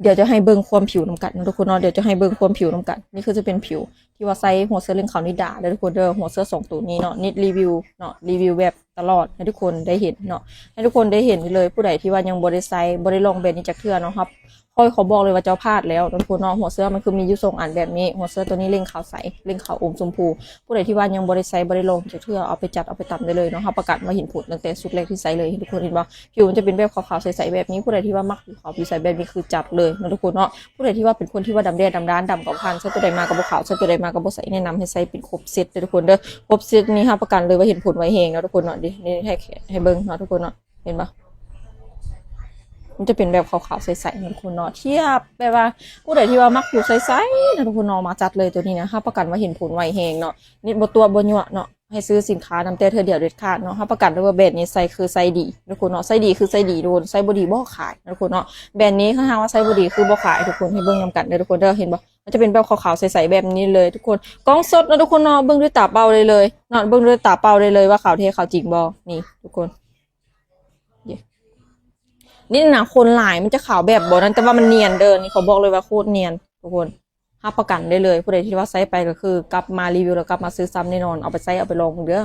ດຽວຈະໃຫ້ເບິ່ງຄວາມຜິວນຳກັນເນາະທຸກຄົນເນາະ ດຽວຈະໃຫ້ເບິ່ງຄວາມຜິວນຳກັນ. ນີ້ຄືຈະເປັນຜິວທີ່ວ່າໃຊ້ຫົວເຊື້ອເລັ່ງຂາວນິດດາເດີທຸກຄົນເດີ ຫົວເຊື້ອສອງໂຕນີ້ເນາະ ນິດຣີວິວເນາະ ຣີວິວແບບຕະຫຼອດໃຫ້ທຸກຄົນໄດ້ເຫັນເນາະ ໃຫ້ທຸກຄົນໄດ້ເຫັນເລີຍ. ຜູ້ໃດທີ່ວ່າຍັງບໍ່ໄດ້ໃຊ້ ບໍ່ໄດ້ລອງແບບນີ້ຈັກເທື່ອເນາະ ຮັບ ຂ້ອຍຂໍບອກເລີຍວ່າເຈົ້າພາດແລ້ວເນາະທຸກຄົນເນາະ. ຫົວເຊື້ອມັນຄືມີຢູ່ສອງອັນແບບນີ້ ຫົວເຊື້ອໂຕນີ້ເລັ່ງຂາວໃສ ເລັ່ງຂາວອົມຊົມພູ. ຜູ້ໃດທີ່ວ່າຍັງບໍ່ໄດ້ໃຊ້ ບໍ່ໄດ້ລອງຈັກເທື່ອ ເອົາໄປຈັດ ເອົາໄປຕຳໄດ້ເລີຍເນາະ ຮັບປະກັນວ່າເຫັນຜົນຕັ້ງແຕ່ຊຸດແລກທີ່ໃຊ້ເລີຍ. ເຫັນທຸກຄົນເຫັນບໍ່? ຜິວມັນຈະເປັນແບບຂາວໆໃສໆແບບນີ້. ຜູ້ໃດທີ່ວ່າມັກຜິວຂາວຜິວໃສແບບນີ້ຄືຈັດເລີຍເນາະທຸກຄົນເນາະ. ຜູ້ໃດທີ່ວ່າເປັນຄົນທີ່ວ່າດຳແດດດຳດ້ານ ດຳກໍບໍ່ຜ່ານ ໃຊ້ຕົວໃດມາກໍບໍ່ຂາວ ໃຊ້ຕົວໃດມາກໍບໍ່ໃສ ແນະນຳໃຫ້ໃຊ້ເປັນຄົບເຊັດເດີທຸກຄົນເດີ. ຄົບເຊັດນີ້ຮັບປະກັນເລີຍວ່າເຫັນຜົນໄວແຮງເນາະທຸກຄົນເນາະ. ນີ້ໃຫ້ ໃຫ້ເບິ່ງເນາະທຸກຄົນເນາະ ເຫັນບໍ່? ມັນຈະເປັນແບບຂາວໆໃສໆເນາະທຸກຄົນເນາະ. ທຽບແບບວ່າຜູ້ໃດທີ່ວ່າມັກຜິວໃສໆເນາະທຸກຄົນເນາະ ມາຈັດເລີຍໂຕນີ້ນະ ຮັບປະກັນວ່າເຫັນຜົນໄວແຮງເນາະ ນິດບໍ່ຕົວະບໍ່ຍົວະເນາະ. ໃຫ້ຊື້ສິນຄ້ານຳແຕ່ເທື່ອດຽວເດັດຂາດເນາະ. ຮັບປະກັນເລີຍວ່າແບຣນນີ້ໃຊ້ຄືໃຊ້ດີທຸກຄົນເນາະ ໃຊ້ດີຄືໃຊ້ດີທຸກຄົນ ໃຊ້ບໍ່ດີບໍ່ຂາຍທຸກຄົນເນາະ. ແບຣນນີ້ຖ້າຫາກວ່າໃຊ້ບໍ່ດີຄືບໍ່ຂາຍທຸກຄົນ. ໃຫ້ເບິ່ງນຳກັນເດີທຸກຄົນເດີ ເຫັນບໍ່? ມັນຈະເປັນແບບຂາວໆໃສໆແບບນີ້ເລີຍທຸກຄົນ ກ້ອງສົດເນາະທຸກຄົນເນາະ. ເບິ່ງດ້ວຍຕາເປົ່າໄດ້ເລີຍເນາະ ເບິ່ງດ້ວຍຕາເປົ່າໄດ້ເລີຍວ່າຂາວແທ້ຂາວຈິງບໍ່ ນີ້ທຸກຄົນ. ນີ້ນະ ຄົນຫຼາຍມັນຈະຂາວແບບບໍ່ນັ້ນ ແຕ່ວ່າມັນນຽນເດີ. ນີ້ຂໍບອກເລີຍວ່າໂຄດນຽນທຸກຄົນ ຮັບປະກັນໄດ້ເລີຍ. ຜູ້ໃດທີ່ວ່າໃຊ້ໄປກໍຄືກັບມາຣີວິວແລ້ວກັບມາຊື້ຊ້ຳແນ່ນອນ. ເອົາໄປໃຊ້ ເອົາໄປລອງເບິ່ງເດີ.